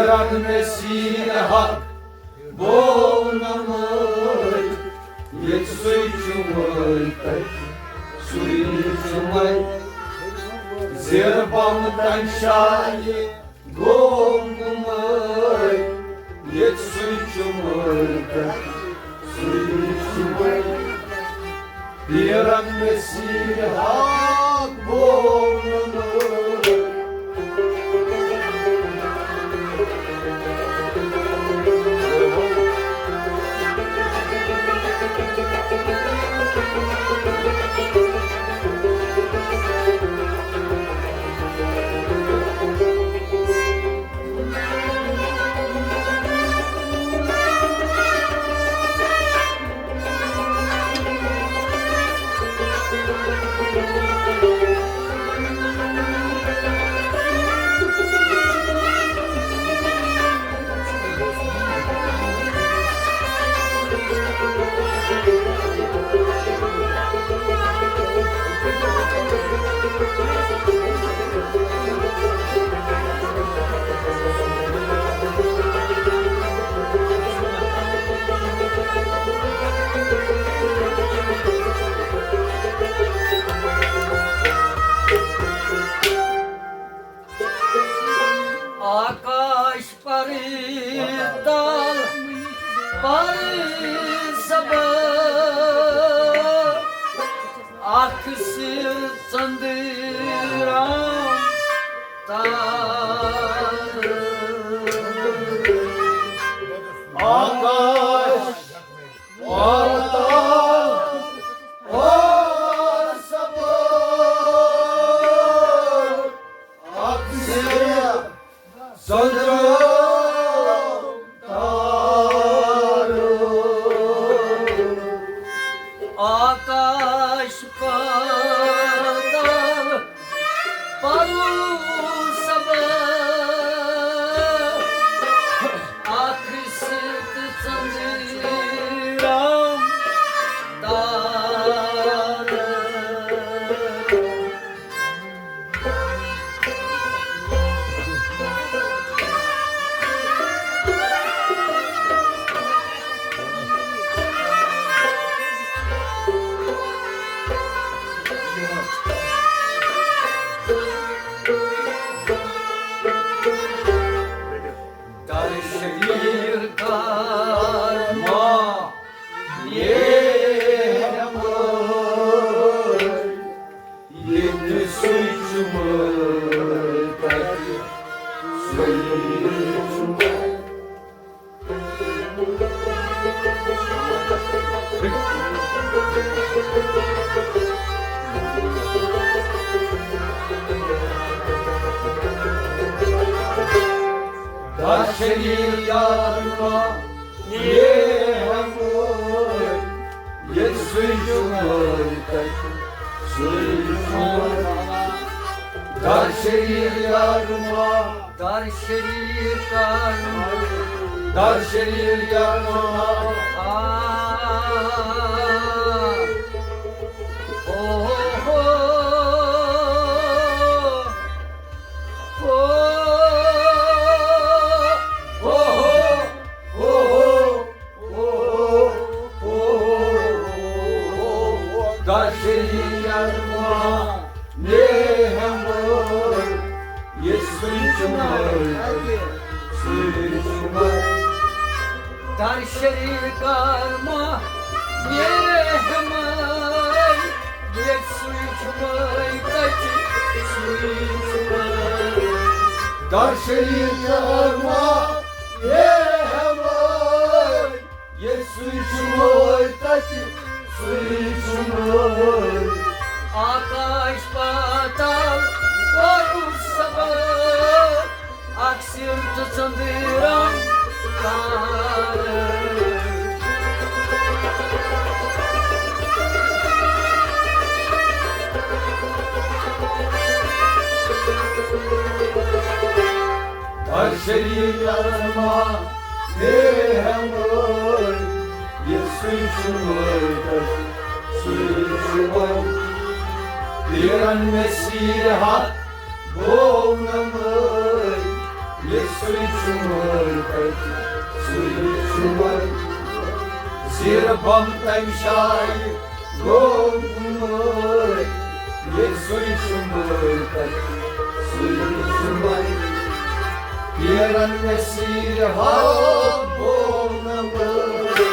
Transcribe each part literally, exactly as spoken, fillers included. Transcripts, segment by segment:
کر مےٚ سیٖر حق بولنہٕ وٲلۍ، ییٚتہِ سُے چھُ وٲلۍ تَتہِ سُے چھُ وۄنۍ۔ زِربم تن شاہہِ گوٚو گُمٲے، ییٚتہِ سُے چھُ وٲلۍ تَتہِ سُے چھُ وۄنۍ۔ پیرن مےٚ سیٖر ہاک بولنہٕ وٲلۍ۔ آکاش پرتل پر سبا، اکھ سر ژندرام تار۔ آکاش پرتل پر سبا، اکھ سر ژندرام تار۔ آکاش پاتال پرو سبا، اکھ سر ژندرام تار۔ در شریر کار ما یہ ہمار، ییٚتہِ سُے چھُ وٲلۍ تَتہِ سُے چھُ وٲلۍ۔ در شریر کار ما یہ ہمار، ییٚتہِ سُے چھُ وٲلۍ تَتہِ سُے چھُ وٲلۍ۔ در شریر کار ما، در شریر کار ما، در شریر کار ما۔ آ، او ہو، او، او ہو، او ہو۔ در شریر ما یہ ہمار، ییٚتہِ سُے چھُ وٲلۍ، سُے چھُ وٲلۍ۔ در شریر کار ما یہ ہمار، ییٚتہِ سُے چھُ وٲلۍ، تَتہِ سُے چھُ وٲلۍ۔ در شریر کار ما یہ ہمار، ییٚتہِ سُے چھُ وٲلۍ، تَتہِ سُے چھُ وٲلۍ۔ آکاش پاتال پرو سبا، اکھ سر تہٕ ژندرام تار۔ در شریر ما یہ ہمار، ییٚتہِ سُے چھُ وٲلۍ، سُے چھُ وٲلۍ۔ پیرن مےٚ سیٖر ہتھ گوٚو نہٕ مٲلۍ، ییٚتہِ سُے چھُ مٲلۍ تَتہِ، سُے چھُ مٲلۍ۔ زیٖر بۄن تَمہِ جایہِ گوٚو مٲلۍ، ییٚتہِ سُے چھُ مٲلۍ تَتہِ، سُے چھُ مٲلۍ۔ پیرَن مےٚ سیٖرِ ہاو گوٚو نہٕ مٲلۍ۔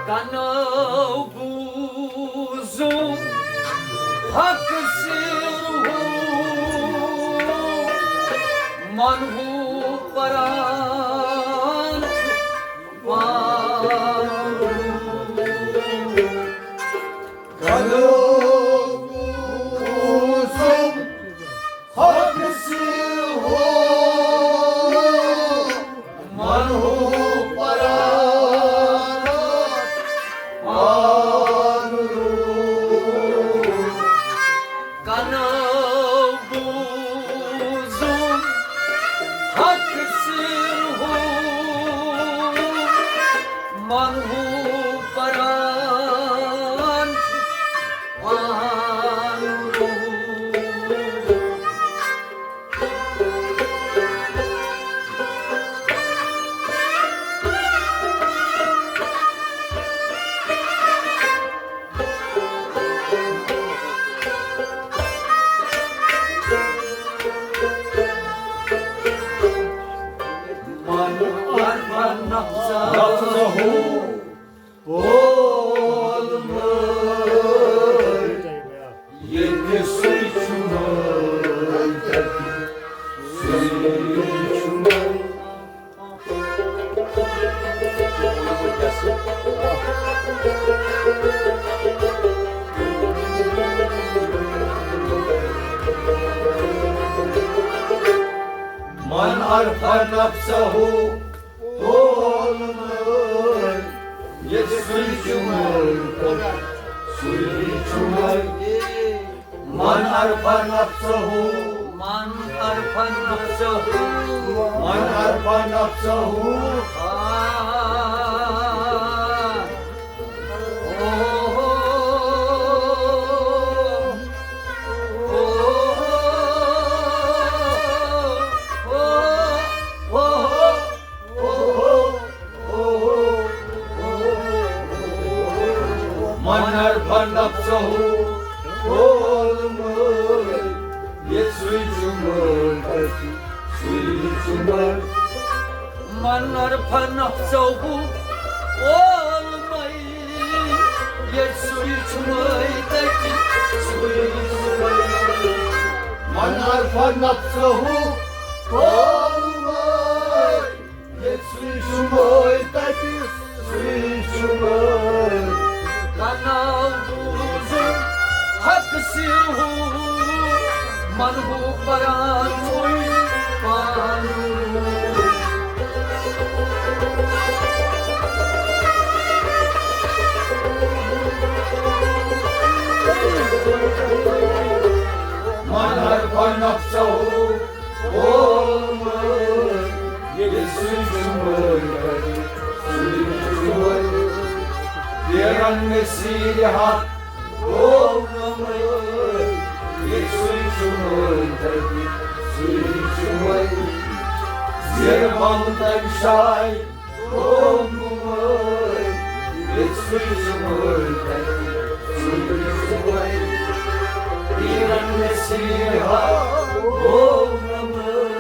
کنو بوزُم حق سِر ہُہ، من ہُہ پران پانہٕ۔ کنو بوزُم حق سِر ہُہ، من ہُہ پران پانہٕ۔ کنو بوزُم حق سِر ہُہ، من ہُہ پران پانہٕ۔ من عرف نفسه اولمٲے، ییٚتہِ سُے چھُ مٲلۍ تَتہِ، سُے چھُ مٲلۍ۔ من عرف نفسه اولمٲے، ییٚتہِ سُے چھُ مٲلۍ تَتہِ، سُے چھُ مٲلۍ۔ من عرف نفسه، من عرف نفسه، من عرف نفسه۔ آ، او، او، او۔ من عرف نفسه اولمٲے، ییٚتہِ سُے چھُ مٲلۍ تَتہِ، سُے چھُ مٲلۍ۔ من عرف نفسه اولمٲے، ییٚتہِ سُے چھُ مٲلۍ تَتہِ، سُے چھُ مٲلۍ۔ من عرف نفسه اولمٲے، ییٚتہِ سُے چھُ مٲلۍ تَتہِ، سُے چھُ مٲلۍ۔ کنو بوزُم حق سِر ہُہ، من ہُہ پران پانہٕ۔ من عرف نفسه اولمٲے، ییٚلہِ سُے چھُ مٲلۍ، سُے چھُ مٲلۍ۔ پیرَن مےٚ سیٖرِ ہَتھ گوٚو نہٕ مٲلۍ، ییٚلہِ سُے چھُ مٲلۍ، سُے چھُ مٲلۍ۔ زیرٕ بۄن تَمہِ جایہِ گوٚو نہٕ مٲلۍ، ییٚتہِ سُے چھُ مٲلۍ، سُے چھُ مٲلۍ۔ پیرَن مےٚ سیٖرِ ہَتھ گوٚو نہٕ مٲلۍ۔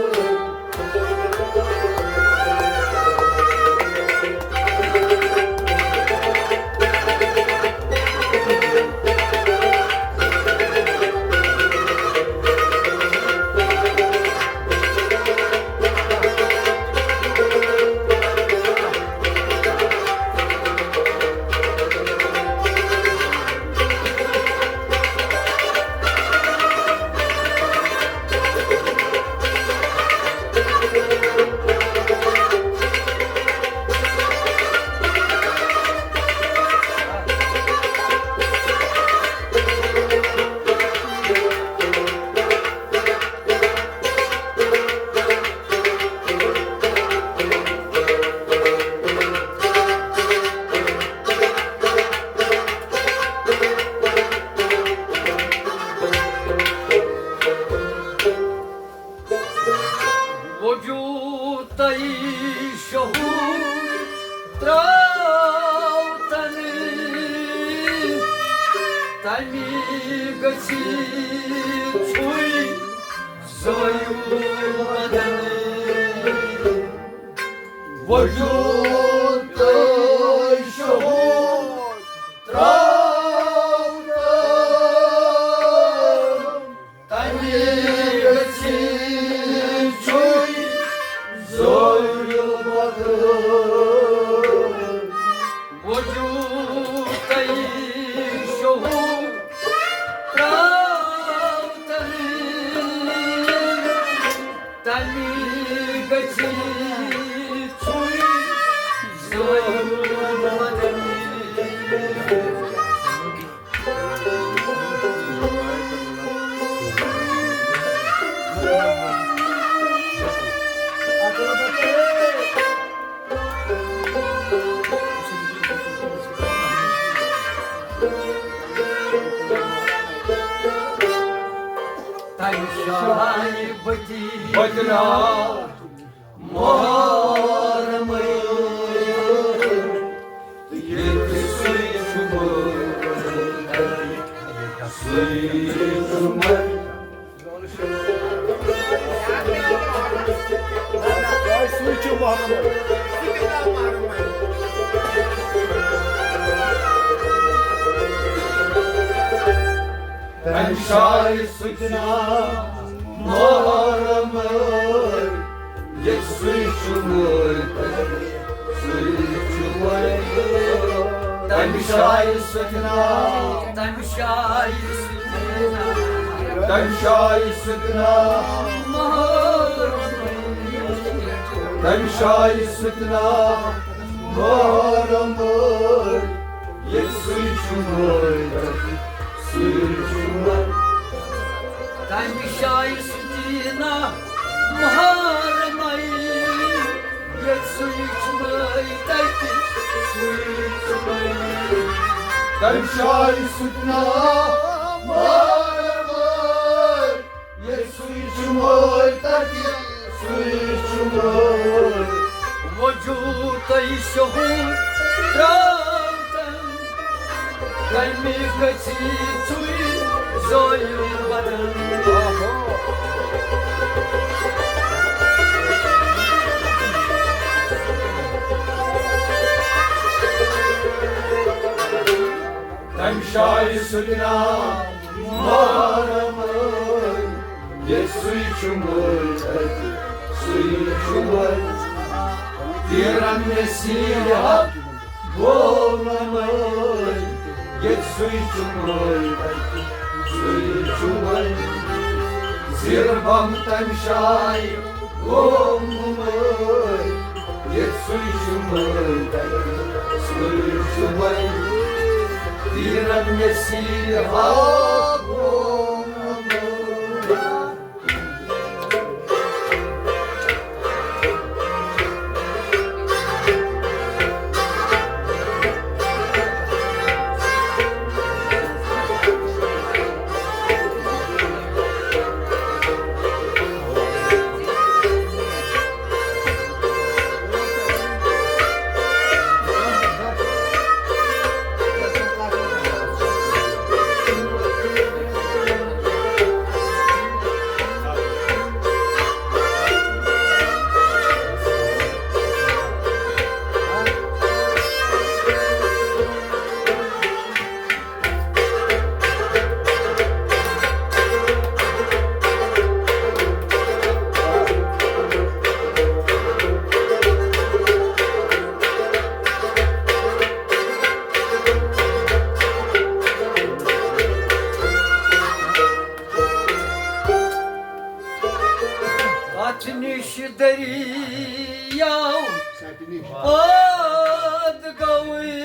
وجوٗد تۄہہِ شہوٗد ترٛاو تَنہٕ، تَمہِ گژھِ ژھُے زٲیِل بدن۔ وجوٗد تۄہہِ شہوٗد ترٛاو تَنہٕ، تَمہِ گژھِ ژھُے زٲیِل بدن۔ وجوٗد تۄہہِ شہوٗد ترٛاو تَنہٕ، تَمہِ گژھِ ژھُے زٲیِل بدن۔ تَمہِ شایہِ بٔتی بٔتہِ ناو محرمٕے، ییٚتہِ سُے چھُ مٲرِتھ، سُے چھُ مٲرِتھ۔ سُے چھُ محرمٕے۔ تَمہِ شایہِ سُہ تہِ ناو محرمٕے، ییٚتہِ سُے چھُ مٲرِتھ، سُے چھُ مٲرِتھ۔ تَمہِ شایہِ سُہ تہِ ناو، تَمہِ شایہِ سُہ تہِ ناو، تَمہِ شایہِ سُہ تہِ ناو محرمٕے، تَمہِ شایہِ سُہ تہِ ناو محرمٕے، ییٚتہِ سُے چھُ مٲرِتھ، سُے چھُ مٲرِتھ۔ تَمہِ شایہِ سُہ تہِ ناو محرمٕے، ییٚتہِ سُے چھُ مٲرِتھ، سُے چھُ مٲرِتھ۔ تَمہِ شایہِ سُہ تہِ ناو محرمٕے، ییٚتہِ سُے چھُ مٲرِتھ، سُے چھُ مٲرِتھ۔ وجوٗد تۄہہِ شہوٗد ترٛاو تَنہٕ، تَمہِ گژھِ ژھُے زٲیِل بدن۔ تَمہِ شایہِ سُہ تہِ ناو محرمٕے، ییٚتہِ سُے چھُ مٲرِتھ، سُے چھُ مٲرِتھ۔ تیٖرن مےٚ سیٖرِ حق گوٚو نہٕ مٲرِتھ، ییٚتہِ سُے چھُ مٲرِتھ، سُے چھُ مٲرِتھ۔ زِربم تَمہِ شایہِ گوٚو نہٕ مٲرِتھ، ییٚتہِ سُے چھُ مٲرِتھ، سُے چھُ مٲرِتھ۔ تیٖرن مےٚ سیٖرِ حق گوٚو نہٕ مٲرِتھ۔ اَتھ نِش دٔریاو پٲدٕ گوٚوٕے،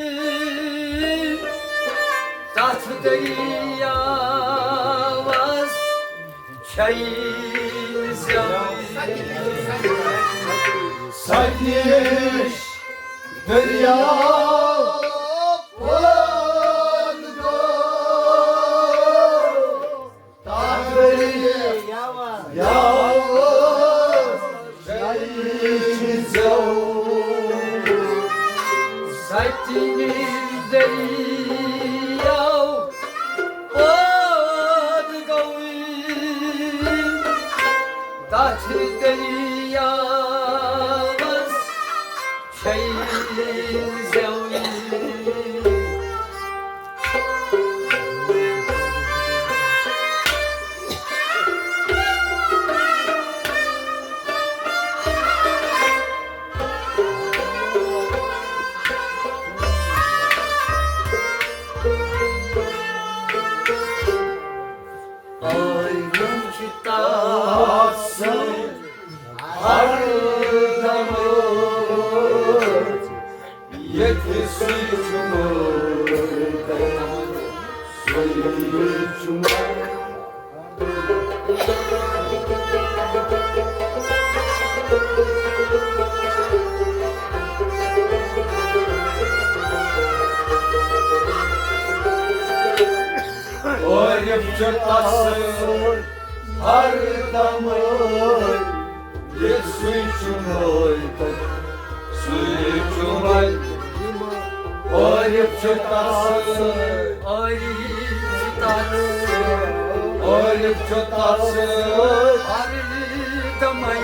تَتھ دٔریاوَس چھَے زٮ۪وٕے۔ سَتہِ نِش دٔریاو پٲدٕ گوٚو، تَتھ دٔریاوَس زٮ۪و سچنہِ دٔریاو پٲدٕ گوٚوٕے، تتھ دٔریاوس چھے زٮ۪وٕے۔ عٲلم چھِ تَس سۭتۍ ہر دمہٕ، ییٚتہِ سُے چھُ مٲلۍ، سُے چھُ مٲلۍ۔ عٲرِف چھُ تَس سۭتۍ ہر دمہٕ، ییٚتہِ سُے چھُ مٲلۍ تَتہِ، سُے چھُ مٲلۍ۔ عٲرِف چھُ تَس سۭتۍ، عٲرِف چھُ تَس سۭتۍ، عٲرِف چھُ تَس سۭتۍ ہر دمہٕ،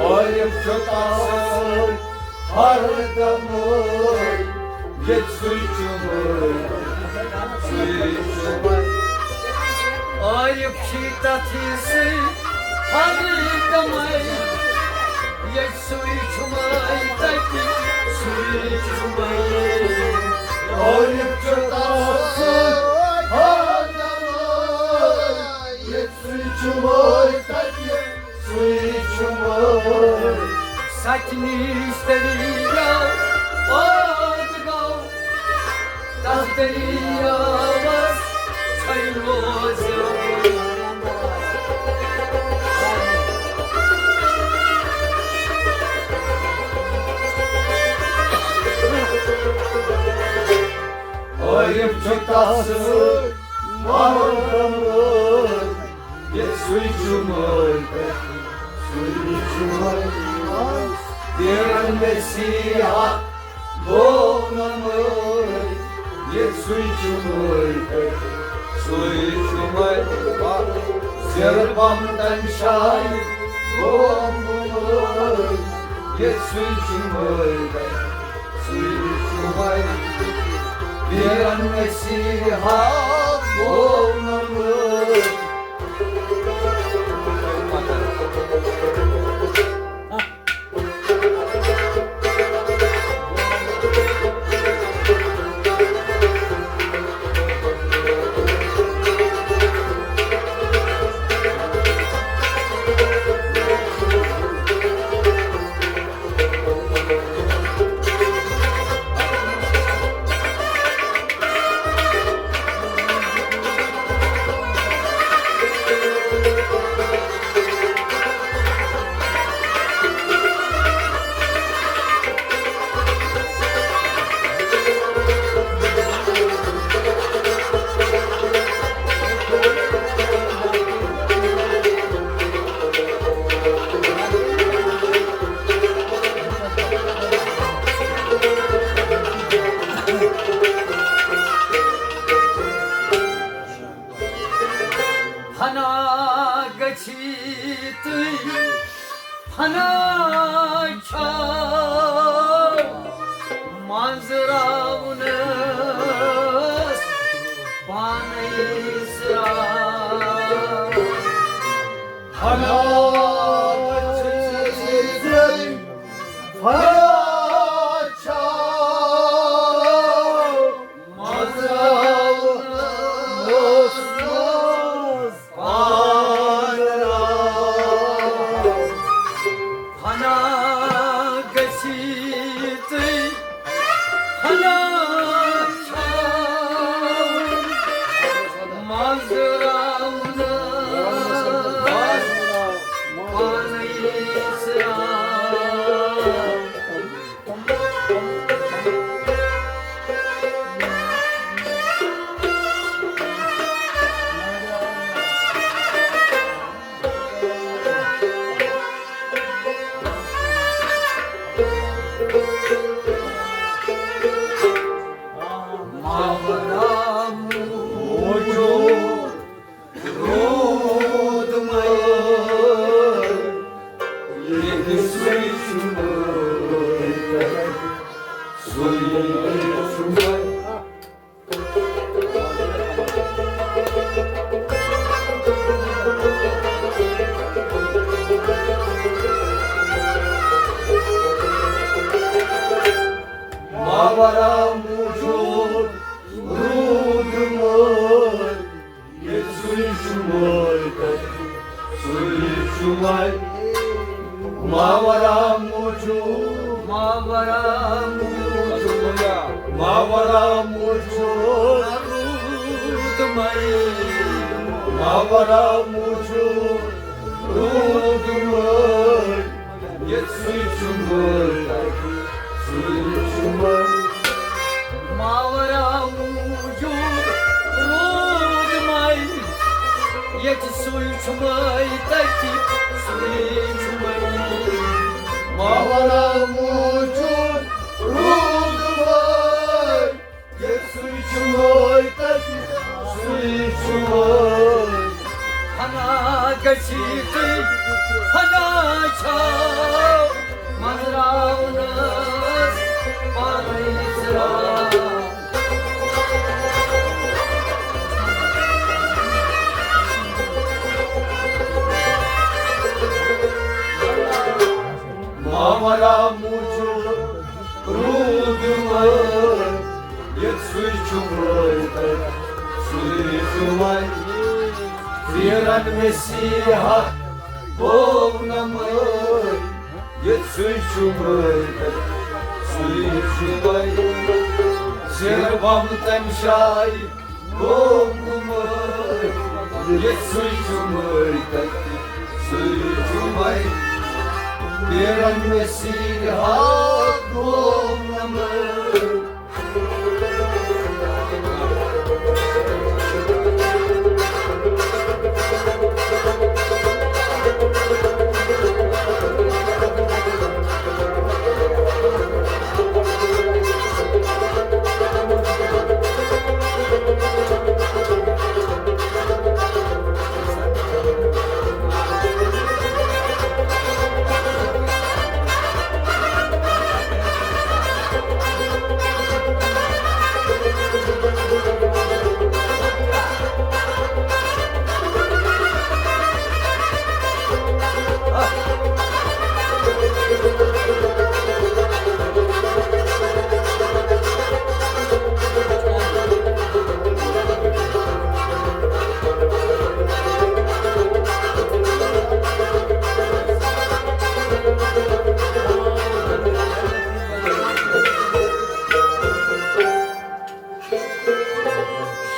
عٲرِف چھُ تَس سۭتۍ ہر دمہٕ، ییٚتہِ سُے چھُ مٲلۍ، سُے چھُ مٲلۍ۔ عٲرِف چھُ تَس سۭتۍ ہر دمہٕ، ییٚتہِ سُے چھُ مٲلۍ، تَتہِ سُے چھُ مٲلۍ۔ عٲرِف چھُ تَس سۭتۍ ہر دمہٕ، ییٚتہِ سُے چھُ مٲلۍ، تَتہِ سُے چھُ مٲلۍ۔ سچنہِ دٔریاو پٲدٕ گوٚو، تتھ دٔریاوس چھے روزیو۔ عٲرِف چھُ تَس سۭتۍ محرم، ییٚتہِ سُے چھُ مٲلۍ، سُے چھُ مٲلۍ۔ تیرن نصیحت گوٚو نہٕ مٲلۍ، ییٚتہِ سُے چھُ مٲلۍ، سُے چھُ مٲلۍ۔ زِربم تمہِ شایہِ گوٚو نہٕ مٲلۍ، ییٚتہِ سُے چھُ مٲلۍ، سُے چھُ مٲلۍ۔ تیرن نصیحت گوٚو نہٕ مٲلۍ۔ فنا گژھی تُہۍ، فنا چھا منٛزراونس پانے سرا۔ فنا گژھی تُہۍ، فنا چھا منٛزراونس پانے سرا۔ فنا گژھی تُہۍ، فنا چھا منٛزراونس پانے سرا۔ ورا موٗجوٗد روٗدمُت، ییٚتہِ سُے چھُ مٲلۍ تَتہِ سُے چھُ مٲلۍ۔ ماورا موٗجوٗد، ماورا موٗجوٗد، ماورا موٗجوٗد روٗدمُت، ماورا موٗجوٗد روٗدمُت۔ ییٚتہِ سُے چھُ مٲلۍ، سُے چھُ مٲلۍ۔ ماورا موٗجوٗد روٗد مٲلۍ، ییٚتہِ سُے چھُ مٲلۍ، تَتہِ سُے چھُ مٲلۍ۔ ماورا موٗجوٗد روٗد مٲلۍ، ییٚتہِ سُے چھُ مٲلۍ، تَتہِ سُے چھُ مٲلۍ۔ فنا گژھی تُہۍ، فنا چھاو، منٛزراونس پانے ژراو۔ ماورا موٗجوٗد روٗد مٲلۍ، ییٚتہِ سُے چھُ مٲلۍ تَتہِ سُے چھُ مٲلۍ۔ پھیرن مسیحا گوٚو نہ مٲلۍ، ییٚتہِ سُے چھُ مٲلۍ تَتہِ سُے چھُ مٲلۍ۔ زیر بم تمہِ جایہِ گوٚو مٲلۍ، ییٚتہِ سُے چھُ مٲلۍ تَتہِ سُے چھُ مٲلۍ۔ پھیرن مسیحا گوٚو نہ مٲلۍ۔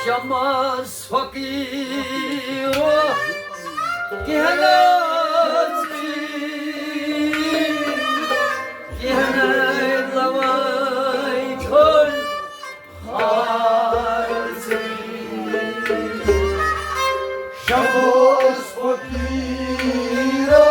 شمس فقیرو، کینٛہہ نہٕ حظ، کینٛہہ نہٕ لوٲے کھوٚل۔ شمس فقیرا،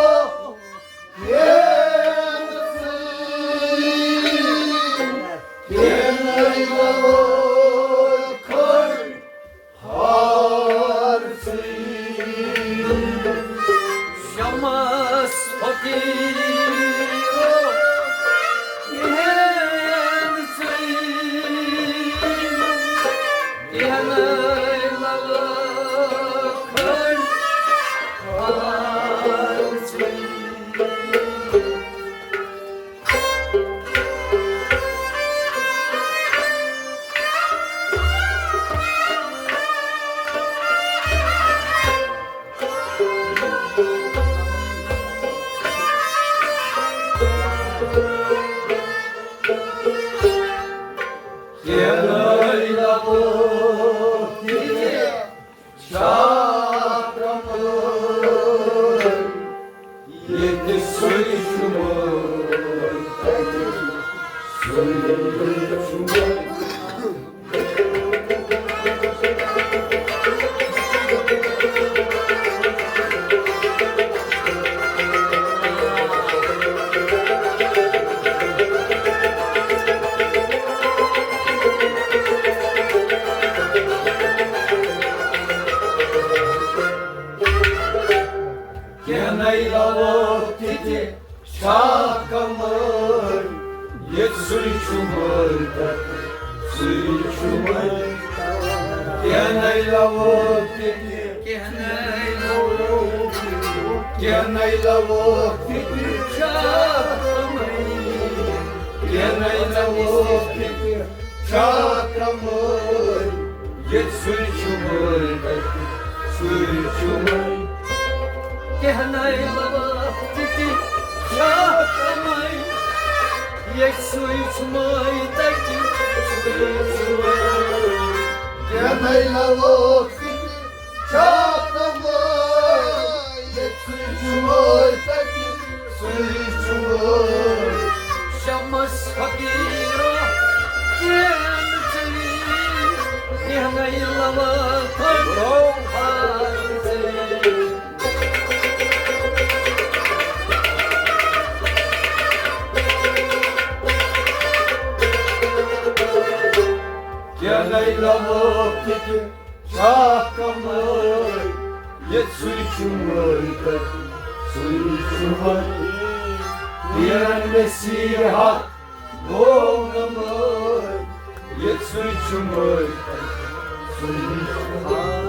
شمس فقیرو، کینٛہہ نہٕ ژٕے، کینٛہہ نہٕ للہٕ کھنٛڈ ہار ژٕے۔ ییٚتہِ سُے چھُ مٲلۍ، تَتہِ سُے چھُ مٲلۍ۔ کینٛہہ نَے لَوو تہِ تہِ چھا کمٲے، ییٚتہِ سُے چھُ مٲلۍ تَتہِ سُے چھُ مٲلۍ۔ کینٛہہ نَے لَوو تہِ تہِ، کینٛہہ نَے لَوو تہِ تہِ، کینٛہہ نَے لَوو تہِ تہِ چھا کمٲے، کینٛہہ نَے لَوو تہِ تہِ۔ شاہ کمٲے، ییٚتہِ سُے چھُ وٲے تَتہِ سُے چھُ وٲے۔ کینٛہہ نَے لَوا تہِ تہِ شاہ کمٲے، ییٚتہِ سُے چھُ مٲے تَتہِ سُے چھُ وٲے۔ کینٛہہ نَے لَوا تہِ تہِ شاہ کمٲے، ییٚتہِ سُے چھُ وٲے تَتہِ سُے چھُ وٲے۔ شمس فقیرو کینٛہہ نہٕ ژٔلی، کینٛہہ نَے لَوا تھٲے ہار ژٔلی۔ کینٛہہ نَے لَوا تہِ تہِ شاہ کمٲے، ییٚتہِ سُے چھُ وٲے تَتہِ سُے چھُ وٲے۔ نیرن نصیحت گوٚو نہٕ مٲے، ییٚتہِ سُے چھُ مٲے تَتہِ سُے چھُ وٲے۔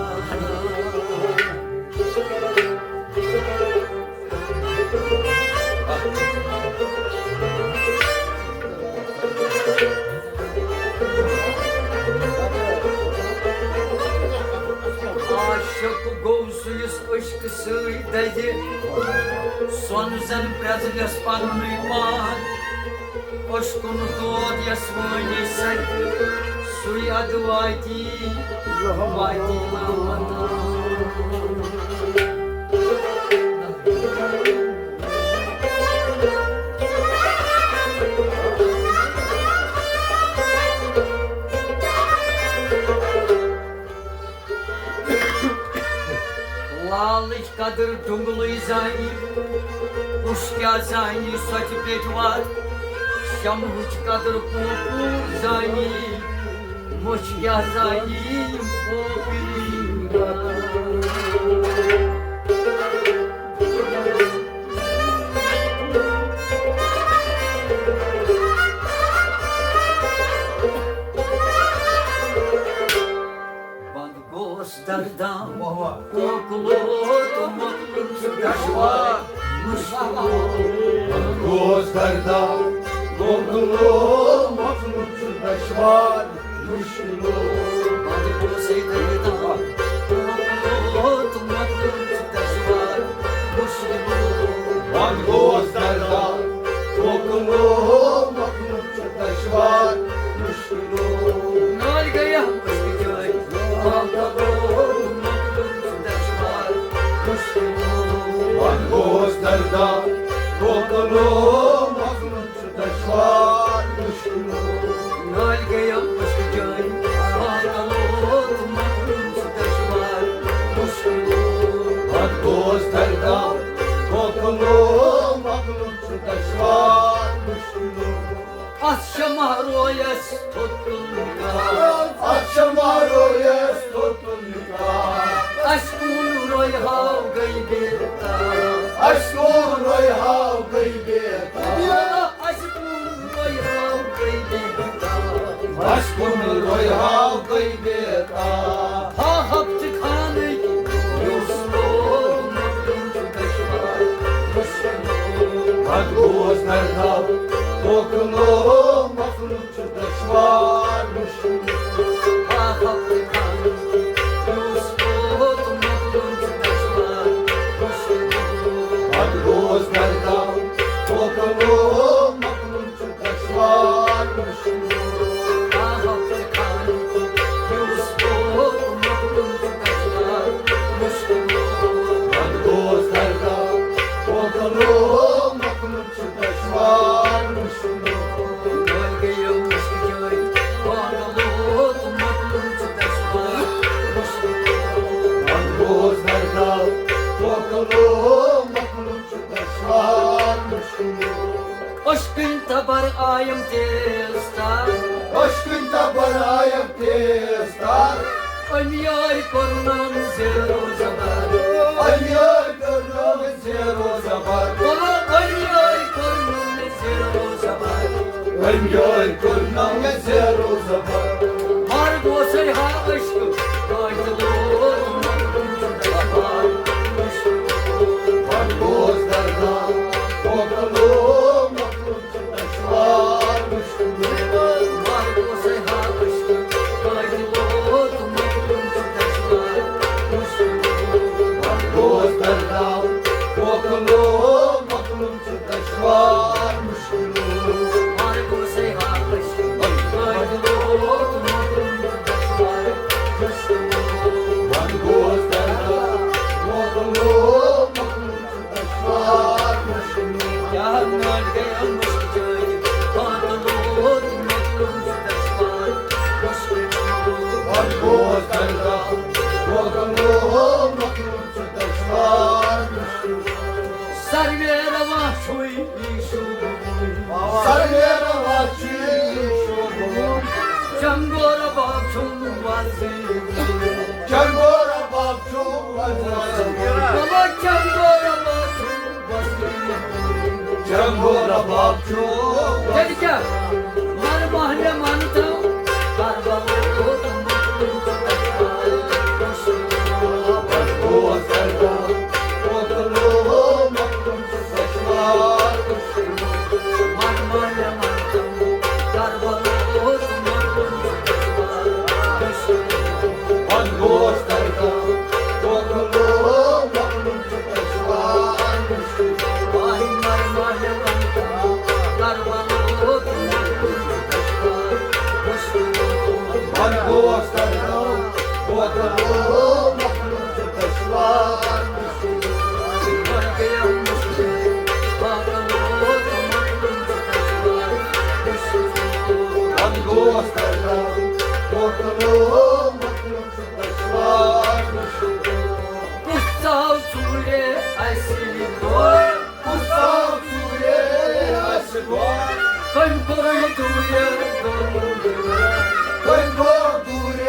عاشق گوٚو سُہ یُس عشقہٕ سۭتۍ دَزِ، سۄنہٕ زَن پرٛزٕلِس پَنُنُے پان۔ عشقُن دود یَس وٲنی سَرِ، سُے اَدٕ واتی، واتی لامَن۔ لالٕچ قدٕر ڈُنٛگلٕے زانی، کُس کیٛاہ زانی سۄ تہِ پیٚٹھۍ وار۔ شمہٕچ قدٕر پوپوٗر زانی، مُچھ کیٛاہ زانی پوپی وار۔ بنٛد گوس دردام، واہ واہ۔ کوکلو تہٕ مۄکلُن چھُ دشوار، مُشکِل۔ بنٛد گوس دردام، کوکلو مۄکلُن چھُ دشوار، مُشکِل۔ بنٛد گوسے دردام، کوکلو تہٕ مۄکلُن چھُ دشوار، مُشکِل۔ بنٛد گوس دردام، کوکلو مۄکلُن چھُ دشوار، مُشکِل۔ نالۍ گٔیَم أسۍ بِچٲرۍ، آب دَبوو، مۄکلُن چھُ دَشوار، مُشکِل۔ وَنٛدٕ گوس دَردار، کوکَلو، مۄکلُن چھُ دَشوار، مُشکِل۔ نالۍ گٔیَم أسۍ بِچٲرۍ، آب دَبوو، مۄکلُن چھُ دَشوار، مُشکِل۔ وَنٛدٕ گوس دَردار، کوکَلو، مۄکلُن چھُ دَشوار، مُشکِل۔ اَتھ چھےٚ مہرویَس تھوٚد تُلنہٕ کار۔ اَتھ چھےٚ مہرویَس تھوٚد تُلنہٕ کار۔ اَسہِ کُن رویہِ ہاو گٔے بے تاب۔ اَسہِ کُن رویہِ ہاو گٔے بے تاب۔ اَسہِ کُن رویہِ ہاو گٔے بے تاب۔ اَسہِ کُن رویہِ ہاو گٔے بے تاب۔ ہا ہفتہٕ خانٕکۍ یُس لوگ مۄکلُن چھُ دَشوار مُشکِل۔ پَتہٕ گوس دَردار، کوکَلو، مۄکلُن چھُ دَشوار مُشکِل۔ آ، ہفتہٕ کھنٛڈ یُس ووت مۄکلُن چھُ دَشوار مُشکِل۔ پَتہٕ گوس دَردار، کوکَلو، مۄکلُن چھُ دَشوار مُشکِل۔ آ، ہفتہٕ کھنٛڈ یُس ووت مۄکلُن چھُ دَشوار مُشکِل۔ پَتہٕ گوس دَردار، کوکَلو، مۄکلُن چھُ دَشوار مُشکِل۔ وۄنۍ گٔیو مُشکِل جٲے، پانہٕ ووت مۄکلُن چھُ دَشوار مُشکِل۔ وۄنۍ گوس دَردار، کوکَلو، مۄکلُن چھُ دَشوار مُشکِل۔ أچھ کِنۍ تَبَر آیَم تیز تار۔ أچھ کِنۍ تَبَر آیَم تیز تار۔ أمۍ یارِ کوٚرنَم زیر و زبر۔ أمۍ یارِ کوٚرنَم زیر و زبر۔ بولو، أمۍ یارِ کوٚرنَم زیر و زبر۔ أمۍ یارِ کوٚرنَم زیر و زبر۔ مَرگ اوسَے ہا عشق قاتلو۔ پَتہٕ گوس دَردار، کوکَلو، مۄکلُن چھُ دَشوار مُشکِل۔ مَرگ اوسَے ہا مۄکلُن چھُ دشوار مُشکِلو۔ مارگو سے ہاکش۔ مارگو مۄکلُن چھُ دشوار مُشکِلو۔ وۄنۍ گوس دردا، مۄکلو، مۄکلُن چھُ دشوار مُشکِلو۔ کیٛاہ ناٹہِ گٔیَم مُشکِل، مۄکلو، مۄکلُن چھُ دشوار مُشکِلو۔ وۄنۍ گوس دردا، مۄکلو، مۄکلُن چھُ دشوار مُشکِلو۔ سروے روا چھُے یہِ شوٗب۔ سروے روا چھُے یہِ شوٗب۔ چنگور باب چھُم وزی۔ چنگور باب چھُم وزی۔ بابا چنگور باب چھُم وزی۔ چنگور باب چھُم وزی۔ تیٚلہِ کیٛاہ؟ مر مہلہِ منتو۔ کربلا۔ کُس ژاو ژوٗرِ اَسہِ دۄہ؟ کُس ژاو ژوٗرِ اَسہِ دۄہ؟ کٔمۍ کوٚرُے دوٗرِ دۄن دِلن؟ کٔمۍ کوٚر دوٗرِ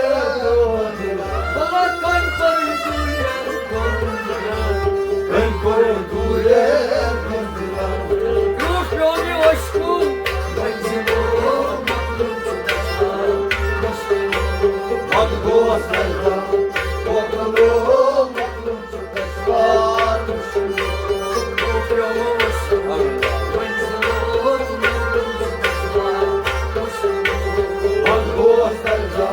دۄن دِلن؟ بابا، کٔمۍ کوٚرُے دوٗرِ دۄن دِلن؟ کٔمۍ کوٚرُے دوٗرِ دۄن دِلن؟ برٛونٛہہ پیوٚو مےٚ عشقُک منزلو، مۄکلُن چھُ دشوار مُشکِلو۔ پتہٕ گوس دردا، مۄکلو، مۄکلُن چھُ دشوار مُشکِلو۔ برٛونٛہہ پیوٚو مےٚ عشقُک منزلو، مۄکلُن چھُ دشوار مُشکِلو۔ پتہٕ گوس دردا،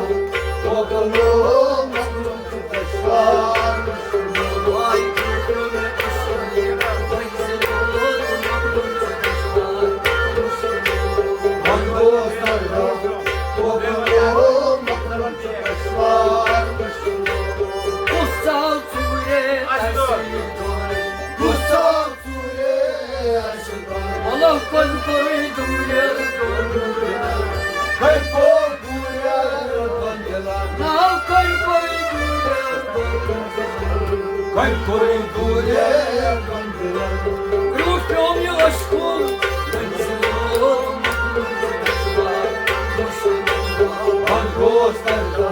مۄکلو، مۄکلُن چھُ دشوار مُشکِلو۔ واے، برٛونٛہہ پیوٚو مےٚ عشقُک کُس ژاو ژوٗرِ اَسہِ دۄن؟ کُس ژاو ژوٗرِ اَسہِ دۄن؟ اللہ کٔمۍ کوٚرُے دوٗرِ دۄن دِلن؟ کٔمۍ کوٚر دوٗرِ دۄن دِلن؟ ناو کٔمۍ کوٚرُے دوٗرِ دۄن دِلن؟ کٔمۍ کوٚرُے دوٗرِ دۄن دِلن؟ برٛونٛہہ پیوٚو مےٚ عشقُک منزلو، مۄکلُن چھُ دشوار مُشکِلو۔ وۄنۍ گوس دردا،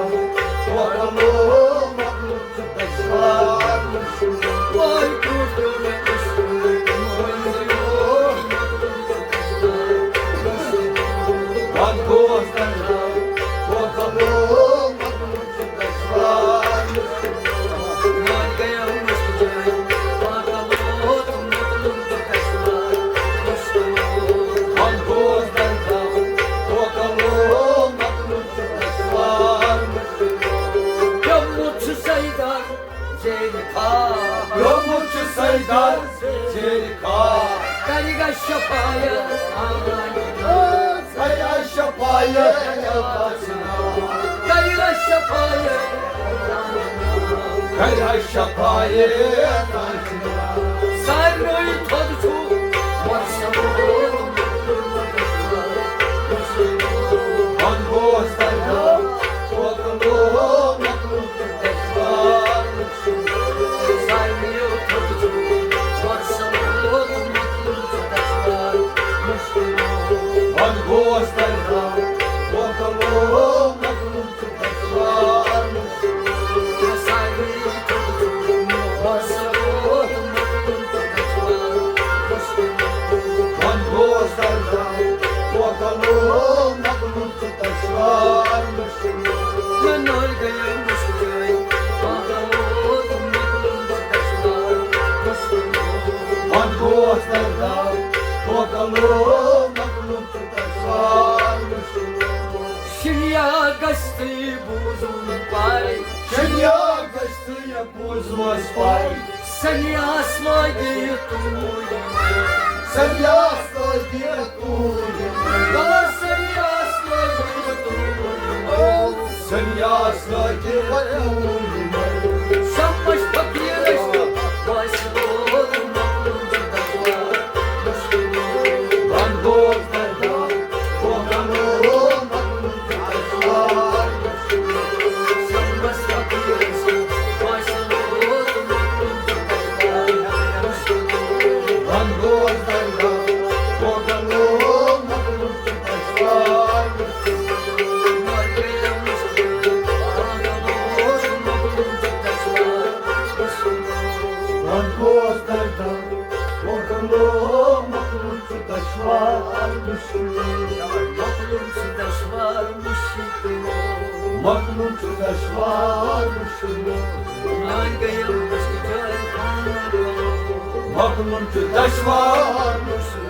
مۄکلو، مۄکلُن چھُ دشوار مُشکِلو۔ واے، برٛونٛہہ پیوٚو مےٚ عشقُک منزلو، مۄکلُن چھُ دشوار مُشکِلو۔ وۄنۍ گوس دردا، مۄکلو، مۄکلُن پیوٚمُت چھُ سیدار زیرِ خاک۔ پیوٚمُت چھُ سیدار زیرِ خاک۔ کرِ گا شفایت آمانے۔ کرِ شفایت۔ کرِ شفایت۔ کرِ شفایت۔ سارنٕے تھوٚد چھُ وۄنۍ سمجھومُت۔ وۄنۍ گوس دردا، وۄنۍ گوس مطلوب۔ وۄنۍ گوس دردا، وۄنۍ گوس مطلوب۔ وۄنۍ گوس دردا، وۄنۍ گوس مطلوب۔ دشوار مُشکِل۔ مےٚ نوٚر گٔیَم مُشکِل۔ پاگل ووت مۄکلُن چھُ دشوار مُشکِل۔ وۄنۍ گوس دردا، پاگل ووت مۄکلُن چھُ دشوار مُشکِل۔ شِنیا گژھِ تہٕ یہِ بوٗزُن پَے۔ شِنیا گژھِ تہٕ یہِ بوٗزُن پَے۔ سنیاس لٲگِتھ توٗرۍ۔ سنیاس لٲگِتھ توٗرۍ۔ بَلہٕ سنیاس لٲگِتھ توٗرۍ۔ سنیاس لٲگِتھ توٗرۍ۔ سمجھ فقیٖرس تہٕ باسہِ لول مۄکلُن چھُ دشوار۔ وَن گوس درگاہ، وَن گوس درگاہ۔ مۄکلُن چھُ دشوار مُشکِل۔ مۄکلُن چھُ دشوار مُشکِل۔ میٛانہِ گٔیَم أسۍ جایہِ پانہٕ۔ مۄکلُن چھُ دشوار مُشکِل۔